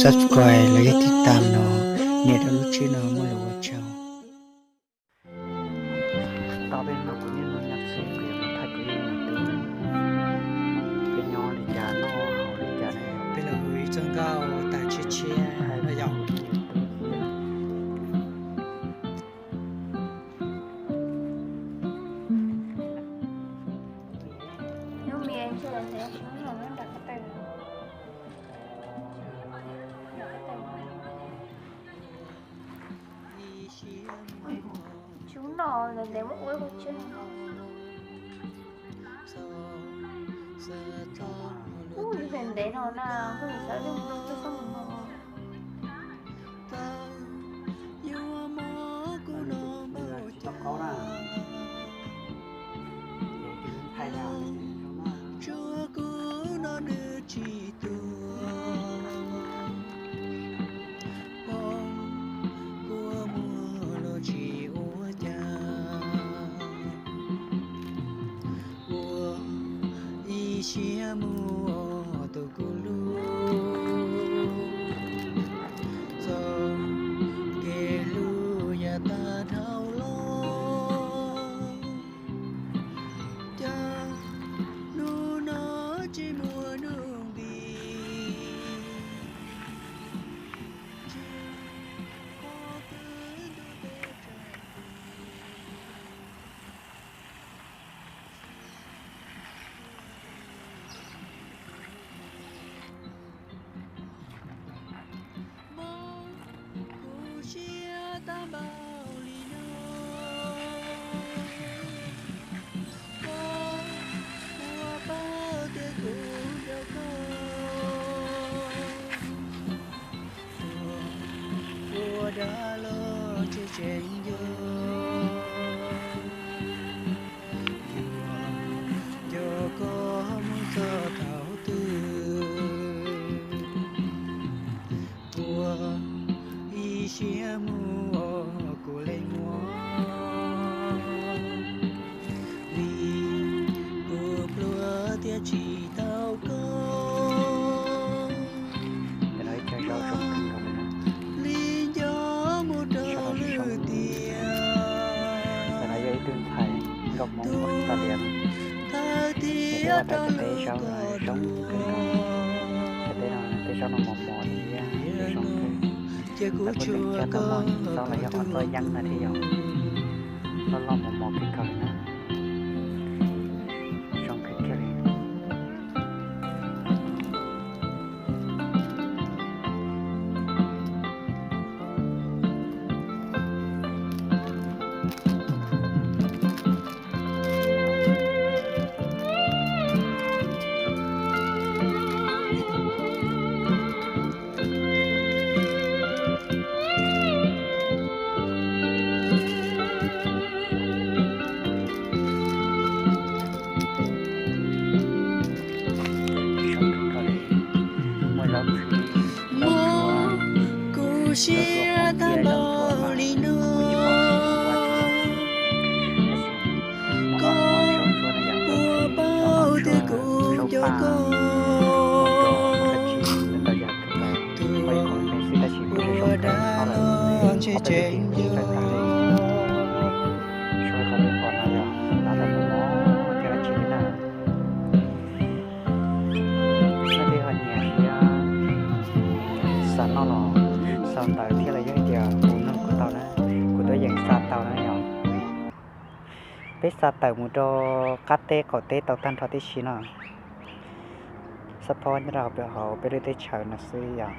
subscribe los yog tiv tam no, nias rau lub tswb no muaj lus ua tsaug. Tau peb no kuv niaj hnub nyob txhij kuv yuav mus thaij kuv ib mus twv. Peb nyob li cas noj haus li cas ne? Peb los hu ib txoj nkauj tawm tshiab tshiab no yom. Tswb no ntev muab ua ib qho tswb no. Ub, ntev no na, kuj yus xav lub nplooj lub xab mus no. Tsis tau qaub na. Tsuav kuv no nws tsis tuag, poob kua muag los tsis ua cas, ua ib siab muaj tus kuv hlub, txoj kev hlub yav tag dhau los, cas hnub no tsis muaj hnub nqis. Mob kuv siab tag npaum li no, koj puas paub tias kuv nco koj, ua dab los tseem tseem nco, yuav nco koj mus txog thaum twg, ua ib siab muaj kuv leej muag, vim kuv pluag thiaj tsis tau koj, li nco mus rau lwm tiam. Tus thawj thiab rau cov teb zaub no zoo kawg nkaus. Cov teb no, teb zaub no mos mos thiab zoo kawg. Ces kuv tsuas koj zaub no yog qhov txoj yeeb no thiab yog loj loj mos mos kawg nkaus li na. Zoo kawg kiag li. Mob kuv siab tag npaum li no, koj puas paub tias kuv nco koj, tus ua dab los tseem tseem nco. Xav noj los xav ntawv thiab los yog tias kuv noj kuv tau na, kuv tuaj yeem xa tau na yom. Peb xa tawm mus rau qab teb qaum teb tau tag nrho tib si no. Xab phob nyob rau hauv peb lub teb chaws no xwb yom.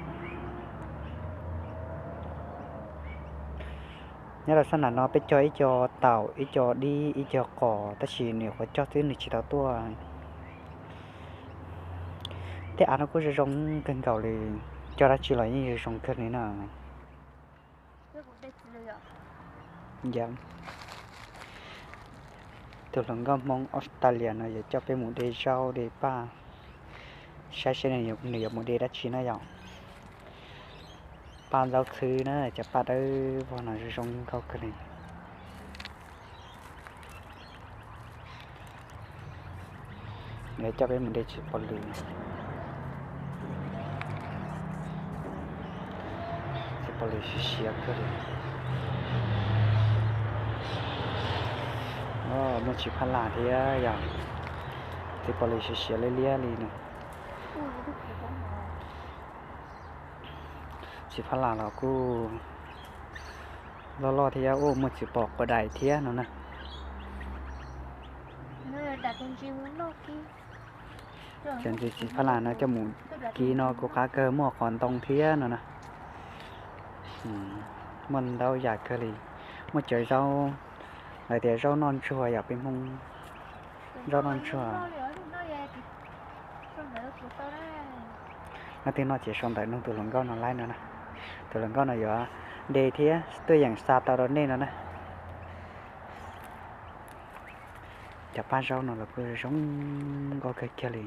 Nyob rau sab nram no peb cog ib co taum, ib co dib, ib co qos, tab sis nws nyuam qhuav cog xwb nws tsis tau tuaj. Tej av no kuj zoo zoo kawg nkaus li, cog dab tsi los yeej zoo zoo kawg li na. Tus hluas nkauj Hmoob Australia no yuav coj peb mus de zaub de paj, saib seb nws yuav mus de dab tsi na yom. Paj zaub txhwb na, cov paj dawb vog no zoo zoo nkauj kawg li. Nws coj peb mus de tsis pom lwm. Pos lis siav siav kawg li. Muaj txiv phab las thiab yog txiv pos lis siav siav liab liab li no. Txiv phab las los kuj loj loj thiab, ua muaj txiv pos quav dais thiab no na. Ces ntxiv txiv phab las no coj mus kib no kuj qab kawg, muaj qos ntoo thiab no na. Muaj ntau yam kawg li, muaj cov zaub, lawv tias zaub noj ntsuag yom peb Hmoob, zaub noj ntsuag. Leej twg noj ces sau ntawv nug tus hluas nkauj no laib no na. Tus hluas nkauj no yuav de thiab tuaj yeem xa tau rau nej no na. Cov paj zaub no los kuj zoo nkauj kawg kiag li.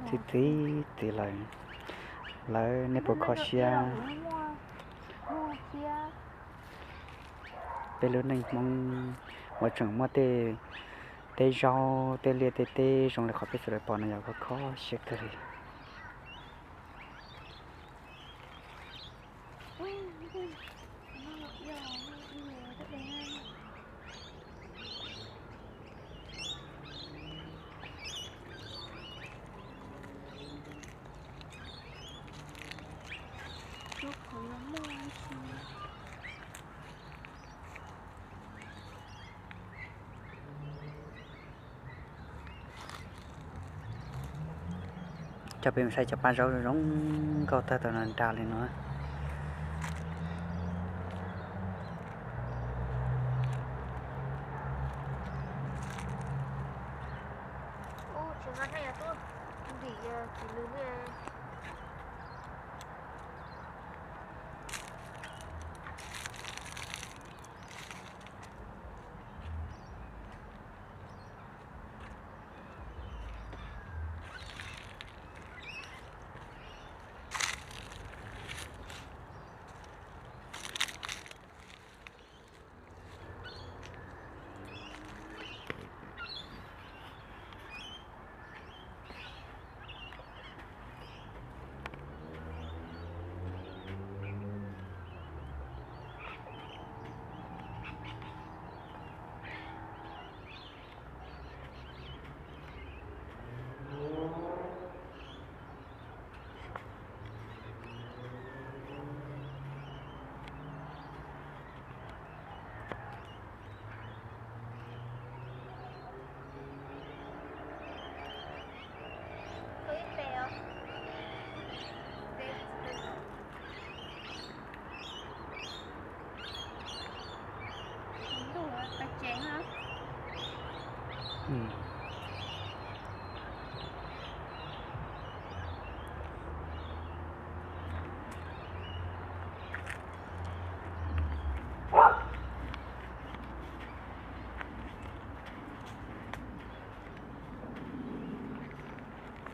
Txi txiv txiv lawm, lawv nej puas kho siab? Peb lub neej Hmoob uas tseem muaj tej teb zaub tej liaj tej teb zoo li qhov peb sawv daws pom no yog kho siab kawg li. Coj peb mus saib cov paj zaub zoo nkauj tag tau nra li no.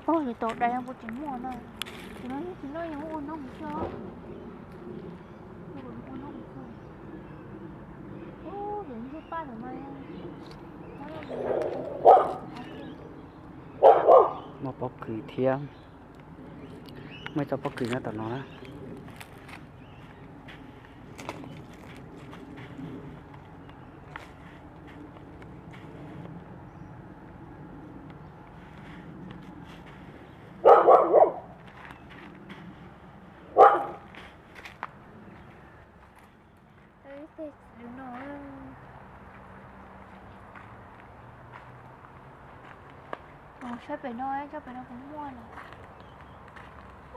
Oj, yog tau dai puas tseem muaj na. Tus no tsis noj, yog ua noob mus xwb. Muaj pob kws thiab. Muaj ib txoj pob kws nyob tom no na. Saib pem no, saib pem no puas muaj no.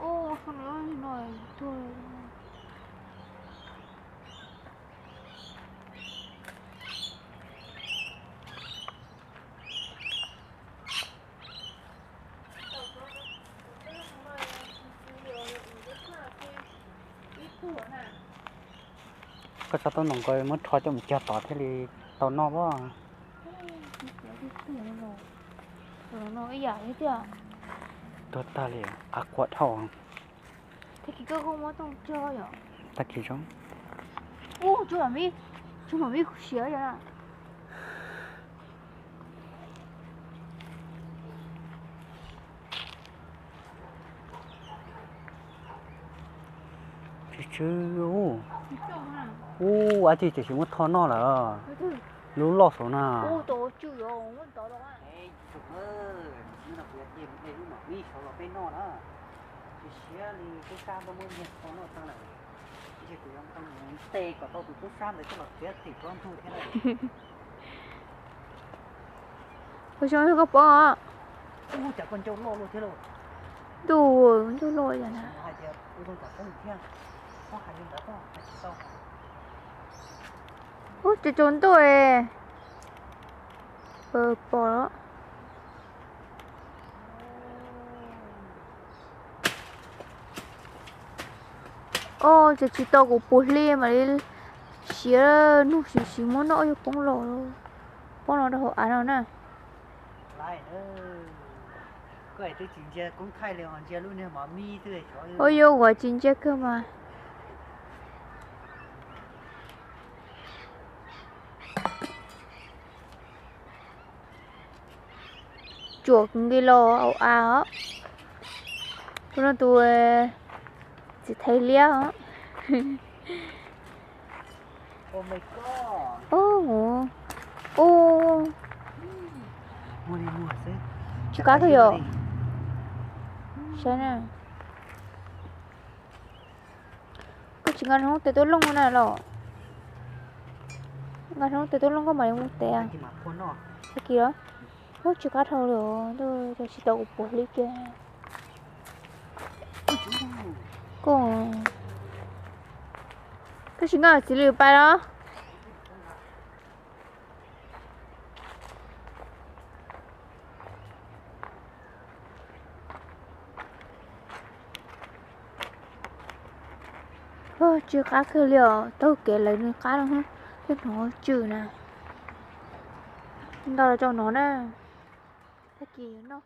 Ub, no tuag. Koj tso tau noo nkaus muab rho coj mus cog tod thiaj li tau noj as. Tuag tag li, qab quaj dhau. Tag kis zoo. Ub, tsuas mam li siav yom. Tsw, ub, ab tij tiam sis muab tho noj lawm. Lub loj saud na. Ua xyoo koj poob os. Ntuj, ntuj loj li na. Ub, tsaus tsaus ntuj. Pom los. Os, ces tsis tau kuv puv hli mam li siav nug siv siv muab noj, yuav poob los, poob los rau hauv av no na. Ua yuav ua tsis ntsia kawg mas. Tsuam nqis los hauv av os. Tus no tus txiv thais liab os. Ub, tsis qab kawg yom. Saib na. Koj tsis nqa hoob tes tuaj looj na los? Nqa hoob tes tuaj looj koj mam li mus tes. Tag kis los. Ub, tsis qab dhau li, tsis tau kuv puv hli kiag. Koj, koj tsis nqa txiv lws pais los? Tsis qab kawg li os, taug kev lawv nws qab no thiaj hnov tsw na. Nqa los rau no na, tag kis noj.